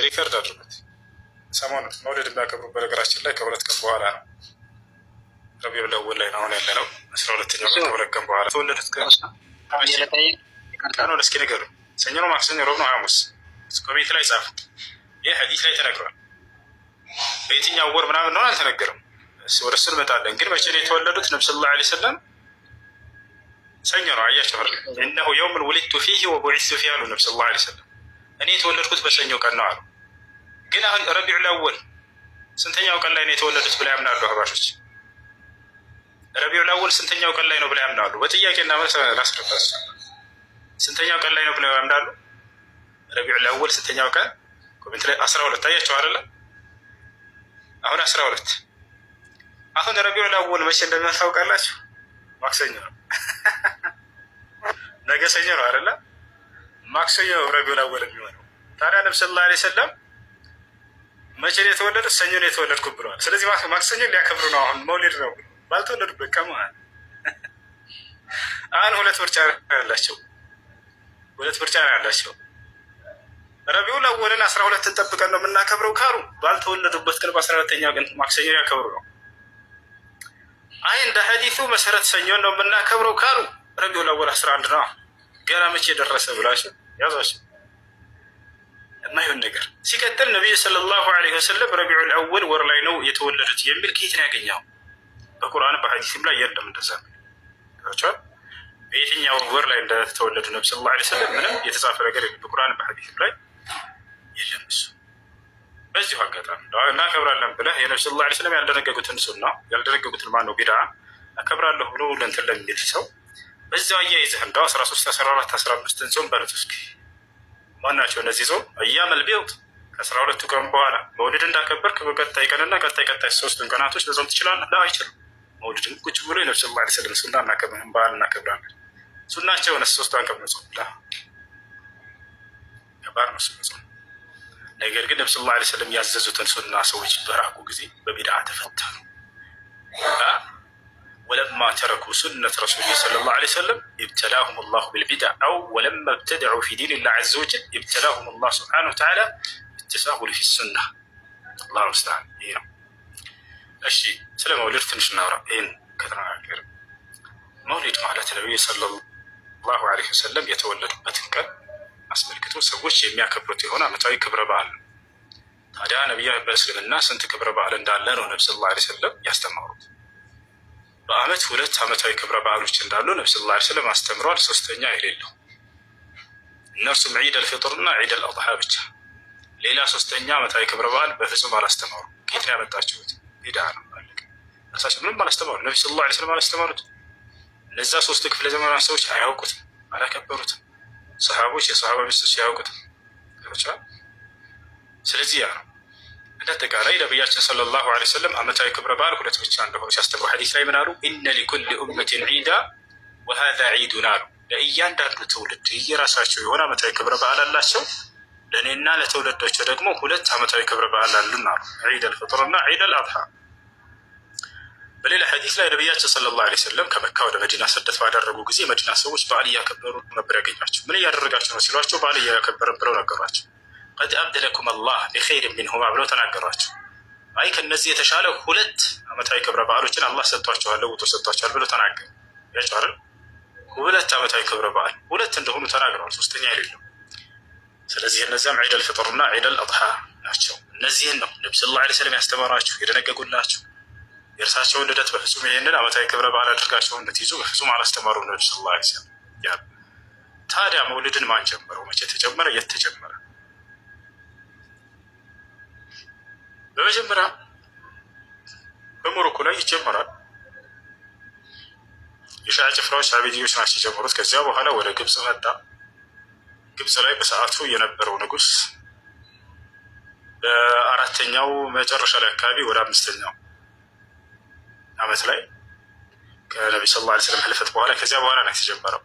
Record አድርጉት። ሰሞኑን መውሊድ የሚያከብሩ በነገራችን ላይ ከ2 ቀን በኋላ ነው። ረቢዑል አወል ላይ ነው አሁን ያለ ነው። 12ኛው ቀን ከ2 ቀን በኋላ ተወለዱት። ቀኑን እስኪ ንገሩኝ። ሰኞ ነው፣ ማክሰኞ፣ ሮብ ነው፣ ሐሙስ? Comment ላይ ጻፉ። ይህ ሐዲስ ላይ ተነግሯል። በየትኛው ወር ምናምን ነው አልተነገረም። ወደ እሱ እንመጣለን። ግን መቼ ነው የተወለዱት? ነብ صلى الله عليه وسلم ሰኞ ነው። አያቸው፣ إنه يوم ولدت فيه وبعثت فيه አሉ ነብ صلى الله عليه وسلم። እኔ የተወለድኩት በሰኞ ቀን ነው አሉ። ግን አሁን ረቢዑል አወል ስንተኛው ቀን ላይ ነው የተወለዱት ብላ ያምናሉ አህባሾች? ረቢዑል አወል ስንተኛው ቀን ላይ ነው ብላ ያምናሉ? በጥያቄና መልስ ላስረዳቸው። ስንተኛው ቀን ላይ ነው ብለው ያምናሉ? ረቢዑል አወል ስንተኛው ቀን? Comment ላይ 12 አያቸው አይደለ? አሁን 12። አሁን ረቢዑል አወል መቼ እንደሚሆን ታውቃላችሁ? ማክሰኞ ነው። ነገ ሰኞ ነው አይደለ? ማክሰኞ ነው ረቢዑል አወል የሚሆነው። ታዲያ ነብ صلى الله عليه وسلم መቼ ነው የተወለዱት? ሰኞ ነው የተወለድኩት ብለዋል። ስለዚህ ማክሰኞ ሊያከብሩ ነው። አሁን መውሊድ ነው ባልተወለዱበት ቀን። አሁን ሁለት ምርጫ ያላቸው፣ ሁለት ምርጫ ነው ያላቸው። ረቢዑል አወልን 12ን ጠብቀን ነው የምናከብረው ካሉ ባልተወለዱበት ቀን በ12ኛው ቀን ማክሰኞ ያከብሩ ነው። አይ እንደ ሐዲሱ መሰረት ሰኞን ነው የምናከብረው ካሉ ረቢዑል አወል 11 ነው። ገና መቼ ደረሰ ብላችሁ ያዟቸው። የማይሆን ነገር። ሲቀጥል ነቢዩ صلى الله عليه وسلم ረቢዑል አወል ወር ላይ ነው የተወለዱት የሚል ከየት ነው ያገኘው? በቁርአን በሐዲስም ላይ የለም እንደዛ። በየትኛው ወር ላይ እንደተወለዱ ነብ صلى الله عليه وسلم ምንም የተጻፈ ነገር የለም። በቁርአን በሐዲስም ላይ የለም። እሱ በዚሁ አጋጣሚ እናከብራለን ብለህ የነብ صلى الله عليه وسلم ያልደነገጉትን ሱና፣ ያልደነገጉትን ማነው ቢድዓ አከብራለሁ ብሎ ለእንትን ለሚል ሰው በዚያው አያይዘህ እንደው 13፣ 14፣ 15ን ጾም በሉት እስኪ። ማናቸው እነዚህ ጾም? أيام البيض። ከ12ቱ ቀን በኋላ መውሊድ እንዳከበርክ በቀጣይ ቀንና ቀጣይ ቀጣይ ሶስቱን ቀናቶች መጾም ትችላለህ? ላ፣ አይችልም። መውሊድን ቁጭ ብሎ የነብ صلى الله عليه وسلم ሱና እናከብርን በዓል እናከብራለን። ሱናቸው ነ ሶስቷን ቀን መጾም ላ፣ ከባድ ነው እሱ መጾም። ነገር ግን ነብ صلى الله عليه وسلم ያዘዙትን ሱና ሰዎች በራቁ ጊዜ በቢድዓ ተፈተኑ። ولما تركوا سنة رسوله صلى الله عليه وسلم ابتلاهم الله بالبدع، أو ولما ابتدعوا في دين الله عز وجل ابتلاهم الله سبحانه وتعالى بالتساهل في السنة። الله المستعان። ይሄ ነው። እሺ፣ ስለ መውሊድ ትንሽ እናውራ። ይህን ከተነጋገር መውሊድ ማለት ነቢዩ صلى الله عليه وسلم የተወለዱበትን ቀን አስመልክቶ ሰዎች የሚያከብሩት የሆነ ዓመታዊ ክብረ በዓል ነው። ታዲያ ነቢያ በእስልምና ስንት ክብረ በዓል እንዳለ ነው ነብ صلى الله عليه وسلم ያስተማሩት? በአመት ሁለት ዓመታዊ ክብረ በዓሎች እንዳሉ ነብ صلى الله عليه وسلم አስተምረዋል። ሶስተኛ የሌለው፣ እነርሱም ዒድ አልፊጥር እና ዒድ አልአድሓ ብቻ። ሌላ ሶስተኛ ዓመታዊ ክብረ በዓል በፍጹም አላስተማሩ። ከየት ነው ያመጣችሁት? ቢድዓ ነው። አለቀ። እርሳቸው ምንም አላስተማሩ። ነቢ صلى الله عليه وسلم አላስተማሩት። እነዛ ሶስት ክፍለ ዘመናት ሰዎች አያውቁትም፣ አላከበሩትም። ሰሓቦች፣ የሰሓባ ሚስቶች አያውቁትም። ስለዚህ ያ ነው። እንደ አጠቃላይ ነቢያችን صلى الله عليه وسلم ዓመታዊ ክብረ በዓል ሁለት ብቻ እንደሆኑ ሲያስተምሩ ሐዲስ ላይ ምን አሉ? إن لكل أمة عيدا وهذا عيدنا አሉ። ለእያንዳንዱ ትውልድ የራሳቸው የሆነ ዓመታዊ ክብረ በዓል አላቸው። ለእኔና ለትውልዶች ደግሞ ሁለት ዓመታዊ ክብረ በዓል አሉን አሉ። ዒድ አልፍጥር እና ዒድ አልአድሓ። በሌላ ሐዲስ ላይ ነቢያችን صلى الله عليه وسلم ከመካ ወደ መዲና ስደት ባደረጉ ጊዜ መዲና ሰዎች በዓል እያከበሩ ነበር ያገኟቸው። ምን እያደረጋቸው ነው ሲሏቸው በዓል እያከበርን ብለው ነገሯቸው። قد أبدلكم الله بخير منهما ብለው ተናገሯቸው። አይ ከነዚህ የተሻለ ሁለት ዓመታዊ ክብረ በዓሎችን አላህ ሰጥቷቸዋል፣ ለውጦ ሰጥቷቸዋል ብለው ተናገሩ። ያቸው አይደል? ሁለት ዓመታዊ ክብረ በዓል ሁለት እንደሆኑ ተናግረዋል። ሶስተኛ የሌለው። ስለዚህ እነዚያም ዒድ አልፍጥር እና ዒድ አልአድሓ ናቸው። እነዚህን ነው ነቢ صلى الله عليه وسلم ያስተማሯችሁ የደነገጉላችሁ። የእርሳቸውን ልደት በፍጹም ይህንን ዓመታዊ ክብረ በዓል አድርጋቸው እንድትይዙ በፍጹም አላስተማሩ ነቢ صلى الله عليه وسلم። ታዲያ መውሊድን ማን ጀመረው? መቼ ተጀመረ? የት ተጀመረ? በመጀመሪያ በሞሮኮ ላይ ይጀመራል። የሻዕ ጭፍራዎች አቤድዮች ናቸው የጀመሩት። ከዚያ በኋላ ወደ ግብፅ መጣ። ግብፅ ላይ በሰዓቱ የነበረው ንጉስ በአራተኛው መጨረሻ ላይ አካባቢ ወደ አምስተኛው ዓመት ላይ ከነቢ صلى الله عليه وسلم ህልፈት በኋላ፣ ከዚያ በኋላ ነው የተጀመረው።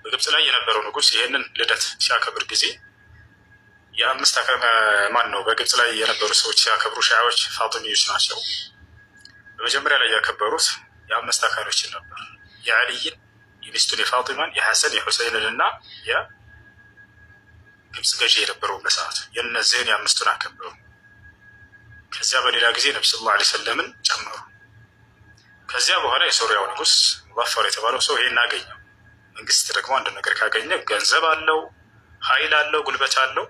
በግብፅ ላይ የነበረው ንጉስ ይህንን ልደት ሲያከብር ጊዜ የአምስት ማን ነው በግብፅ ላይ የነበሩ ሰዎች ሲያከብሩ ሻያዎች ፋጢሚዎች ናቸው። በመጀመሪያ ላይ ያከበሩት የአምስት አካሎችን ነበር። የአልይን፣ የሚስቱን የፋጢማን፣ የሐሰን፣ የሑሰይንን እና ግብፅ ገዢ የነበረው በሰዓቱ የእነዚህን የአምስቱን አከበሩ። ከዚያ በሌላ ጊዜ ነቢ صلى الله عليه وسلم ን ጨመሩ። ከዚያ በኋላ የሶሪያው ንጉስ ሙዛፈር የተባለው ሰው ይሄን አገኘው። መንግስት ደግሞ አንድ ነገር ካገኘ ገንዘብ አለው፣ ኃይል አለው፣ ጉልበት አለው።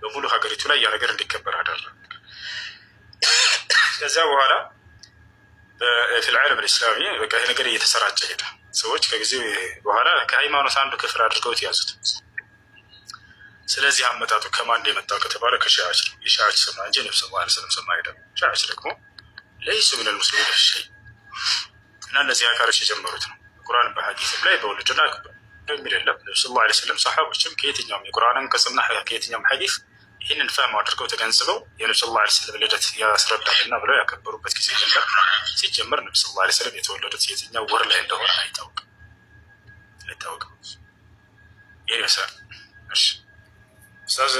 በሙሉ ሀገሪቱ ላይ ያ ነገር እንዲከበር አደረገ። ከዚያ በኋላ في العالم الإسلامي በቃ ይሄ ነገር እየተሰራጨ ሄደ። ሰዎች ከጊዜ በኋላ ከሃይማኖት አንዱ ክፍል አድርገውት ያዙት። ስለዚህ አመጣጡ ከማን የመጣው ከተባለ ከሺዓዎች ነው። የሺዓዎች ሱና እንጂ ነብዩ صلى الله عليه وسلم ሱና አይደለም። ሺዓዎች ደግሞ ليسوا من المسلمين في شيء እና እነዚህ አካሎች የጀመሩት ነው። ቁርአን በሐዲስም ላይ በውልድና የሚል የለም። ነብዩ صلى الله عليه وسلم ሰሓቦችም ከየትኛውም የቁርአን አንቀጽና ከየትኛውም ሐዲስ ይህንን فهم አድርገው ተገንዝበው የነብዩ صلى الله عليه وسلم ልደት ያስረዳልና ብለው ያከበሩበት ጊዜ የለም። ሲጀመር ነብዩ صلى الله عليه وسلم የተወለዱት የትኛው ወር ላይ እንደሆነ አይታወቅም አይታወቅም። ይህን ይመስላል። እሺ ኡስታዝ።